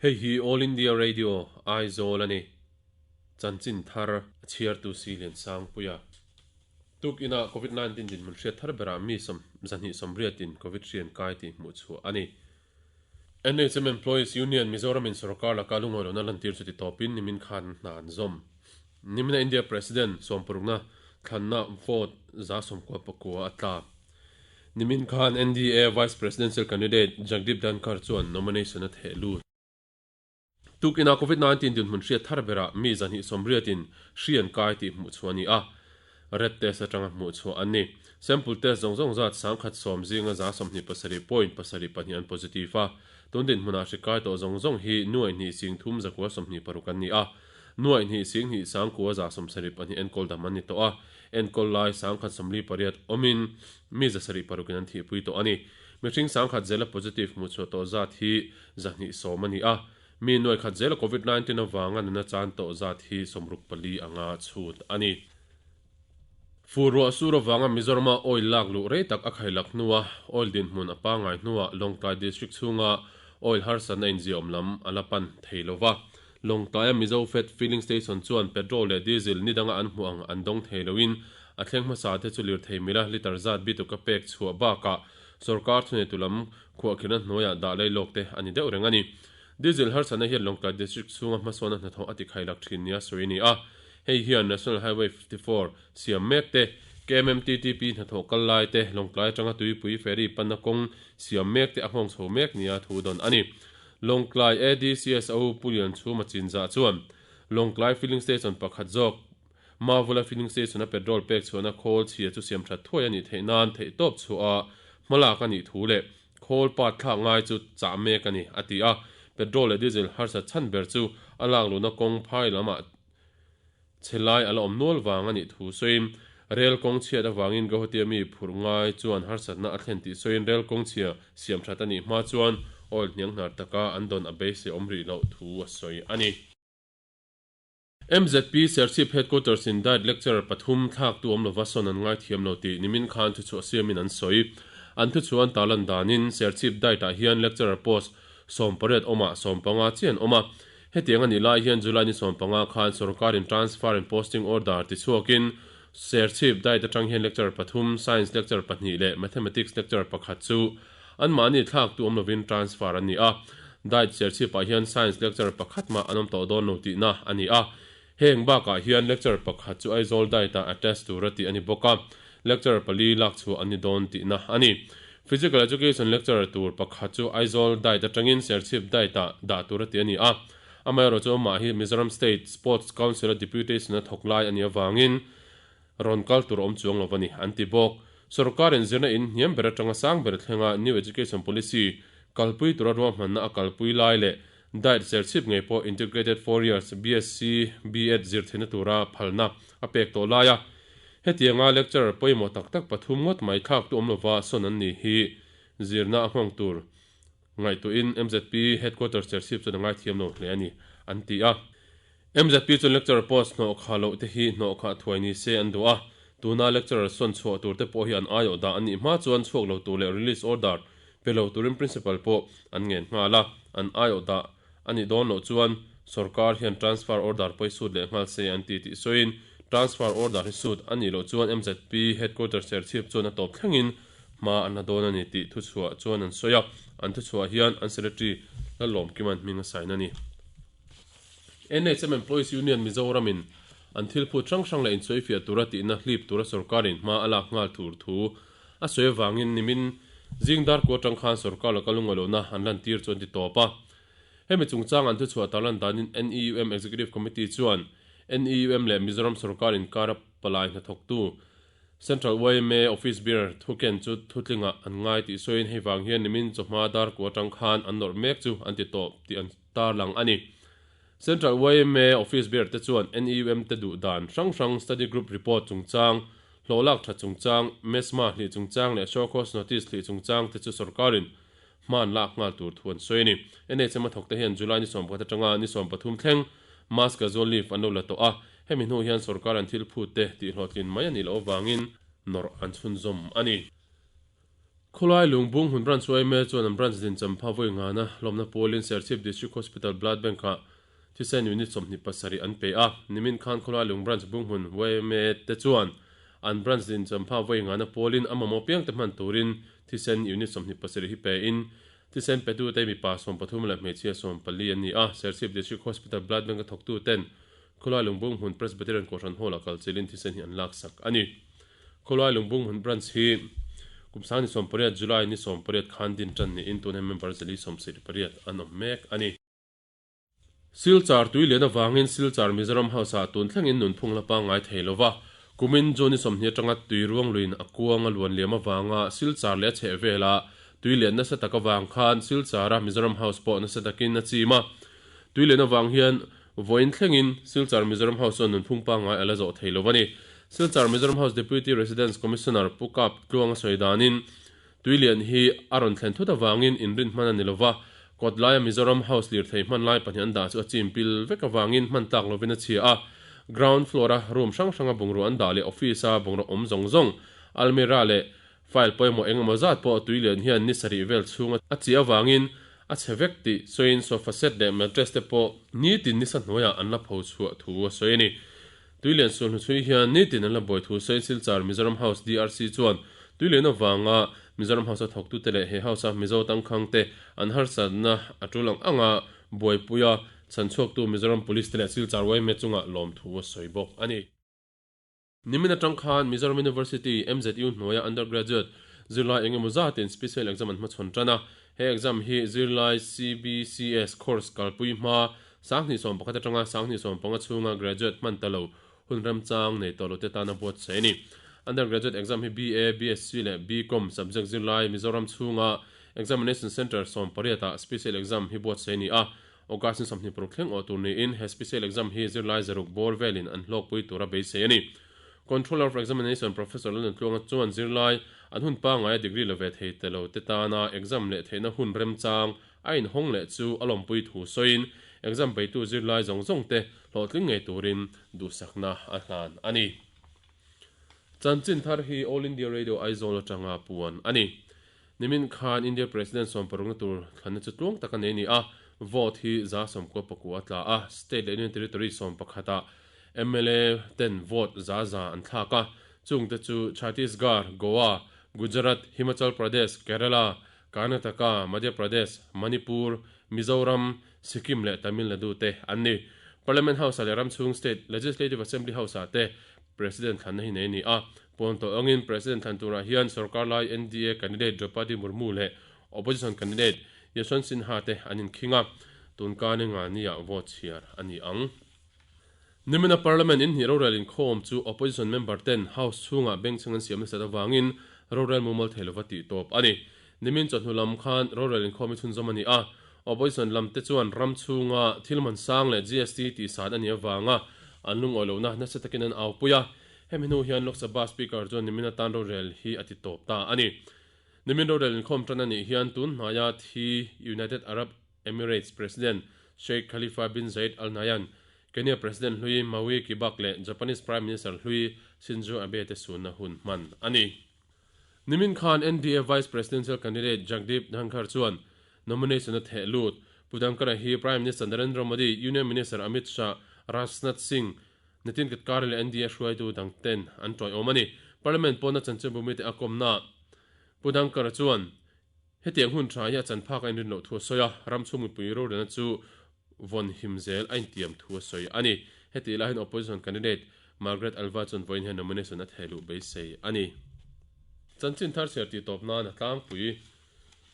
Hei hi All India Radio, Aizawl a ni. Chanchin thar a chhiartu si Liansangpuia. Tukinah Covid 19 dinhmun hriat thar berah mi 280 in Covid hri an kai tih hmuh chhuah a ni. NHM Employees Union Mizoram in sorkar laka lungawi lohna lantir chu ti tawpin nimin khan an hna an zawm. Nimina India President sawmparukna thlanna vote 99% a tla. Nimin khan NDA Vice Presidential Candidate Jagdeep Dhankhar chuan nomination a theh lut. Tukinah Covid 19 dinhmun hriat thar berah mi 280 in hri an kai tih hmuh chhuah a ni a, rat test atanga hmuh chhuah an ni. Sample test zawng zawng zat 110 zinga 27.72 an positive a, tun dinhmunah hri kai tawh zawng zawng hi nuaih hnih sing thum zakua 26 an ni a, nuaih hnih sing hnih sangkua 72 enkawl dam an ni tawh a, enkawl lai 148 awmin mi 76 in an thihpui tawh a ni. Mihring 1000 zela positive hmuh chhuah tawh zat hi 210 a ni a, mi nuai khat zela Covid 19 avanga nuna chan tawh zat hi 64 anga chhut a ni. Fur ruah sur avanga Mizorama oil lak luh rei tak a khailak hnua oil dinhmun a pangngai hnuah Lawngtlai District chhunga oil harsatna inziahawm lam a la pan thei lo va. Lawngtlaia Mizo Fed Filling Station chuan petrol leh diesel ni danga an hmuh ang an dawng thei loin a thleng hmasa te chu lirthei mila litre zat bituk a pek chhuah bakah sorkar thuneitu lam khuahkhirhna hnuaiah dah lei lawk te a ni deuh reng a ni. Diesel harsatna hian Lawngtlai District chhunga hmasawnna hnathawh a tikhailak thin nia sawi a ni a. Hei hian National Highway 54 siam mek te, KMMTTP hnathawh kal lai te, Lawngtlai atanga Tuipui Ferry panna kawng siam mek te a nghawng chho mek nia thu dawn a ni. Lawngtlai ADCSO Pu Lianchhuma Chinzah chuan Lawngtlai Filling Station pakhat zawk Mavula Filling Station-a petrol pek chhuahna khawl chhia chu siam that thuai a nih theih nan theihtawp chhuah a hmalak a nih thu leh khawl pat thlak ngai chu chah mek a ni, a ti a. Petrol leh diesel harsat chhan ber chu a lak luhna kawng phai lamah chhe lai a la awm nual vang a nih thu sawiin rel kawng chhiat avangin Guwahati-a mi phurh ngai chuan harsatna a thlen tih sawiin rel kawng chhia siam that a nih hma chuan oil hnianghnar taka an dawn a beisei awm rih loh thu a sawi a ni. MZP Serchhip Headquarters in Diet Lecturer pathum thlaktu awm lova sawn an ngaithiam lo tih nimin khan thuchhuah siamin an sawi. An thuchhuah an tarlan danin Serchhip Diet ah hian Lecturer post 18 awmah 15 chiah an awm a. Hetiang a nih lai hian July ni 15 khan sorkarin Transfer and Posting Order tichhuakin Serchhip Diet atang hian Lecturer pathum, Science Lecturer pahnih leh Mathematics Lecturer pakhat chu Anmahni thlaktu awm lovin transfer an ni a, diet serchhipah hian science lecturer pakhat mah an awm tawh dawn lo tihna a ni a. Heng bakah hian lecturer pakhat chu Aizawl diet-ah attach tura tih a ni bawk a, lecturer pali lak chhuah an ni dawn tihna a ni. Physical education lecturer tur pakhat chu Aizawl diet atangin Serchhip diet-ah dah tura tih a ni a, amaherawhchu amah hi Mizoram State Sports Council-a deputation-a thawk lai a nih avangin rawn kal tur awm chuang lo a ni, an ti bawk. Sorkarin zirna in hniam ber atanga sang ber thlenga New Education Policy kalpui tura ruahmanna a kalpui lai leh diet serchhip ngei pawh Integrated 4 Years BSc BEd zir theihna tura phalna a pek tawh lai a, hetianga lecturer pawimawh tak tak pathum ngawt mai thlaktu awm lova sawn an ni hi zirna a nghawng tur ngaihtuahin MZP Headquarters serchhip chuan a ngaithiam lo hle a ni, an ti a. MZP chuan lecturer post hnawh kha loh te hi hnawh khah thuai ni se an duh a, tuna lecturer sawn chhuah tur te pawh hi an aiawh dah an nih hma chuan chhuak lo tur leh release order pe lo turin principal pawh an ngen nghal a, an aiawh dah a nih dawn loh chuan sorkar hian transfer order pawi sut leh nghal se an ti tih sawiin transfer order hi sut a nih loh chuan MZP headquarters Serchhip chuan a tawp thlengin hma an la dawn a ni tih thuchhuah chuan an sawi a, an thuchhuah hian an secretary Lalawmkima'n hming a sign a ni. NHM Employees Union Mizoram in an thil phut hrang hrang leh insawifiah tura tihna hlip tura sorkarin hma a lak nghal tur thu a sawi avangin nimin zing dar kua atang khan sorkar laka lungawi lohna an lantir chu an ti tawp a. Hemi chungchang an thuchhuah tarlan danin NEUM Executive Committee chuan NEUM leh Mizoram sorkar inkara palai hnathawktu Central yma Office Bearer thuken chu thutlingah an ngai tih sawiin hei vang hian nimin chawhma dar kua atang khan an nawrh mek chu an ti tawp tih an tarlang a ni. Central yma Office Bearer te chuan NEUM te duh dan hrang hrang Study Group Report chungchang, hlawhlak tha chungchang, MESMA hlih chungchang leh Show Cause Notice hlih chungchang te chu sorkarin hma an lak nghal tur thu an sawi a ni. NHM a thawkte hian July ni 11 atanga ni 13 thleng Mass Casual Leave an lo la tawh a, hemi hnu hian sorkar an thil phut te tihhlawhtlin mai a nih loh avangin nawrh an chhunzawm a ni. Khawlai Lungbung hun Branch yma chuan an branch din champha vawi ngana hlawmna pawlin Serchhip District Hospital Blood Bank-ah thisen unit 27 an pe a. Nimin khan Khawlai Lung Branch Bunghmun yma te chuan an branch din champha vawi ngana pawlin a mamawh piangte hman turin thisen unit 27 hi pein thisen petute mipa 13 leh hmeichhia 14 an ni a. Serchhip District Hospital Blood Bank-a thawktuten Khawlai Lung Bunghmun Presbyterian Kohhran Hall-ah kalchilhin thisen hi an laksak a ni. Khawlai Lungbung Branch hi kum 2018 July ni 18 khan din tan niin tuna member zali 78 an awm mek a ni. Silchar tui lian avangin Silchar Mizoram House-ah tun thlengin nunphung la pangngai thei lo va, kumin June ni 20 atanga tui ruang luin a kuang a luan liam avanga Silchar leh a chheh vela tui lian nasa tak avang khan Silchara Mizoram House pawh nasa takin a chim a. Tui lian avang hian Vawiin thlengin Silchar Mizoram House chuan nunphung pangngai a la zawh thei lo a ni. Silchar Mizoram House Deputy Residence Commissioner Pu Kap Tluanga sawi danin, tui lian hi a rawn thlen thut avangin inrin hman a ni lo va, kawt laia Mizoram House lirthei hman lai pahnih an dah chu a chim pil vek avangin hman tlak lovin a chhia a. Ground floor-a room hrang hranga bungrua an dah leh office-a bungrua awm zawng zawng, almirah leh File pawimawh engemaw zat pawh tui lian hian ni sarih vel chhung a chi avangin a chhe vek tih sawiin sofa set leh mattress te pawh nitin nisa hnuaiah an la pho chhuah thu a sawi a ni. Tui lian sulhnu chhui hian nitin an la buai thu sawiin Silchar Mizoram House DRC chuan tui lian avanga Mizoram House a thawktute leh he House a Mizo tangkhang te an harsatna a tul ang anga buaipuia chhanchhuaktu Mizoram Police te leh Silchar yma chungah lawmthu a sawi bawk a ni. Nimin atang khan Mizoram University, MZU, hnuaia undergraduate zirlai eng emaw zatin special exam an hmachhawn tan a. He exam hi zirlai CBCS course kalpui hma 2011 atanga 2015 chhunga graduate hman ta lo hun remchang nei tawh lote tana buatsaih a ni. Undergraduate exam hi BA, BSc leh BCom subject zirlai Mizoram chhunga examination centre 18 ah special exam hi buatsaih a ni a. August ni 26 thleng awh tur niin he special exam hi zirlai zaruk bawr velin an hlawkpui tura beisei a ni. Controller of Examination Professor Lalnuntluanga chuan zirlai an hun pangngaia degree la ve thei te lo te tana exam leh theihna hun remchang a inhawng leh chu a lawmpui thu sawiin exam beitu zirlai zawng zawng te hlawhtling ngei turin duhsakna a hlan a ni. Chanchin thar hi All India Radio Aizawl atanga puan a ni. Nimin khan India President sawmparukna tur thlanna chu tluang tak a nei a ni a, vote hi 99 a tla a, state leh union territory 11 ah mla ten vote 100 an thlak a, chungte chu Chhattisgarh, Goa, Gujarat, Himachal Pradesh, Kerala, Karnataka, Madhya Pradesh, Manipur, Mizoram, Sikkim leh Tamil Nadu te an ni. Parliament House-ah leh ramchhung State Legislative Assembly House-ah te President thlanna hi nei a ni a, pawn tawh angin President thlan turah hian sorkar lai NDA candidate Draupadi Murmu leh Opposition candidate Yashwant Sinha te an inkhing a, tun kane nga nia vote chhiar a ni ang. Nimina Parliament inhnih rorel inkhawm chu Opposition member ten House chhungah bengchheng an siam nasat avangin rorel mumal thei lova tih tawp a ni. Nimin chawhnu lam khan rorel inkhawm hi chhunzawm a ni a, Opposition lam te chuan ram chhunga thil man sang leh GST tih san a nih avanga an lungawi lohna nasa takin an aupui a. Hemi hnu hian Lok Sabha Speaker chuan nimin atan rorel hi a ti tawp ta a ni. Nimin rorel inkhawm tan a nih hian tun hnaia thi United Arab Emirates President Sheikh Khalifa bin Zayed Al Nahyan, Kenya President hlui Mwai Kibak leh Japanese Prime Minister hlui Shinzo Abe te sunna hun hman a ni. Nimin khan NDA Vice Presidential Candidate Jagdeep Dhankhar chuan nomination a theh lut. Pu Dhankhar-a hi Prime Minister Narendra Modi, Union Minister Amit Shah, Rajnath Singh, Nitin Gadkari leh NDA hruaitu dang ten an tawiawm a ni. Parliament pawna chanchinbu mite a kawmna Pu Dhankhar-a chuan hetiang hun tha hi a chan phak a inrin loh thu a sawi a, ram chhung mipui rorelna chu vawn him zel a intiam thu a sawi a ni. Hetih laiin Opposition candidate Margaret Alva chuan vawiin hian nomination a theh luh beisei a ni. Chanchin thar chhiar tih tawp nan a tlangpui.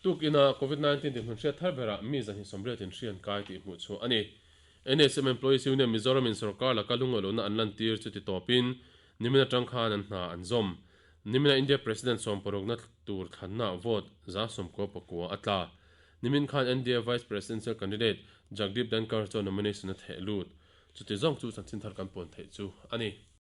Tuk ina Covid-19 dinhmun hriat thar berah mi 280 in hri an kai tih hmuh chhuah a ni. NSM Employees Union Mizoram in sorkar laka lungawi lohna an lantir chu ti tawpin nimin atang khan an hna an zawm. Nimina India President 60na tur thlanna vote 99 a tla. Nimin khan NDA Vice Presidential Candidate Jagdeep Dhankhar chuan nomination a theh lut. Chuti zawng chu chanchin thar kan puan theih chu a ni.